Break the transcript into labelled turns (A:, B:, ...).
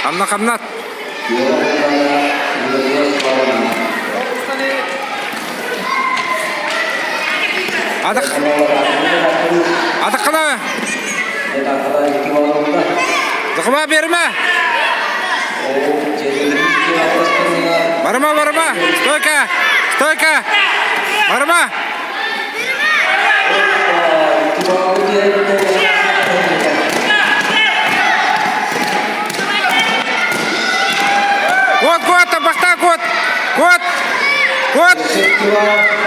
A: Хамна хамнат. Атах Атаххана. Дохума берме. Барыма, барыма. Стойка. Стойка. Барыма. Кот, кот, табахта, кот. Кот. Кот.